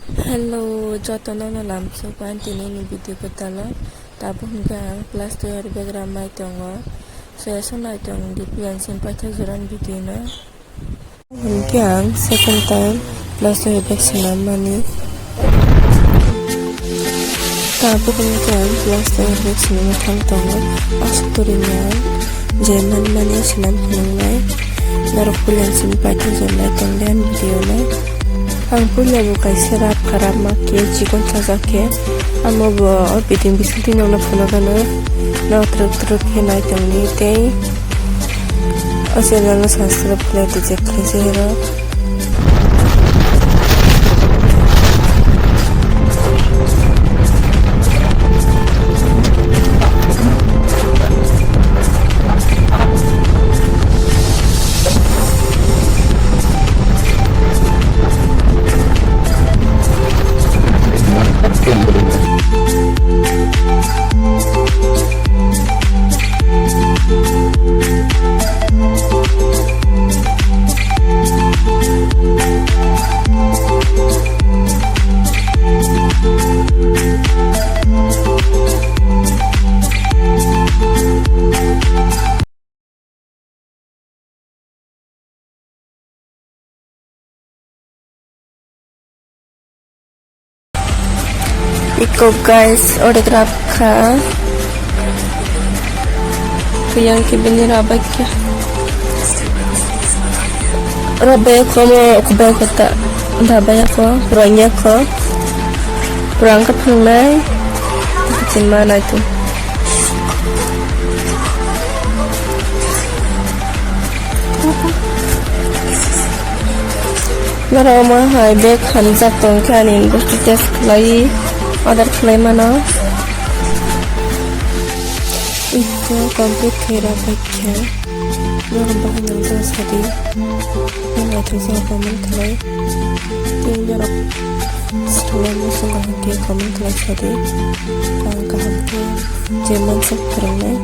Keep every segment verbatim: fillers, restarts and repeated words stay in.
Hello, jotono no lamsok ang tini ni video kwtalo. Tabuk hwnkhe ang plus two airbag ramai tongo. So, eso nai tong di, puyan sin paithak jora ni video no. Hwnkhe ang second time plus two airbag swnam mani. Tabuk hwnkhe ang plus two airbag swnam thang tongo. Aswk turi ni ang je man mani swnam phunuknai. Norok puyan sin paithak jora nai tong di ang video no. Ang puila bo kaisa rap kharap ma khe chikon sajak khe, amo bo o biding bisingtwi nokno phunukgano, nok twrwk twrwk khe nai tongdi tei o channel no subscribe khlai twijak khlaisai rok. Iko guys, orek rap kha. Kuyang ke bini rabai kya. Rabai ko mo kubai kota. Dabai ko, ranya ko. Rang ka phangnai. Chin ma nai tu. Norok omo hai bag hamjak tong khe ani bosti test khlai, order khlai mano. Iko complete khe rw bai khe. Norok bahai nangkha sadi. Nang naithok jagao comment khlai. Tei norok swrwngna muchungo hwnkhe comment khlai sadi. Ang kaham khe je mansak phwrwngnai.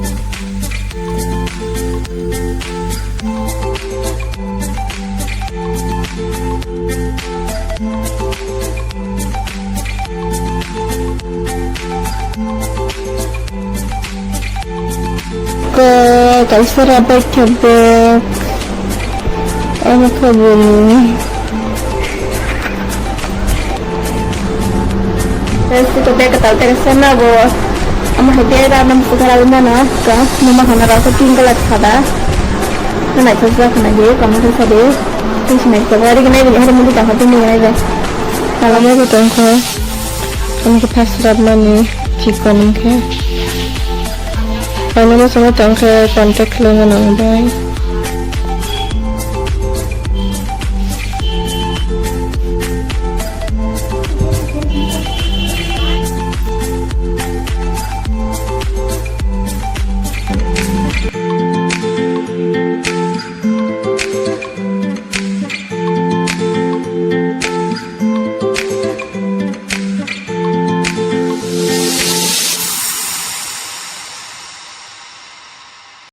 Ko kaisa rabai khe bag. Omo khe bini. Terus itu bag ketal terus sana bo. Ama hai bag ram nam sukara lima na ka. Mama khana rasa pink color sada. Nana itu juga kena dia, kamu tuh sada. Terus naik ke bawah, dia kena dia hari mudi tak hati ni ya. Kalau mau betul kok. Ang khe first rap mani chikon wngkhe. Ang no sama tong khe contact khlaina nang bai.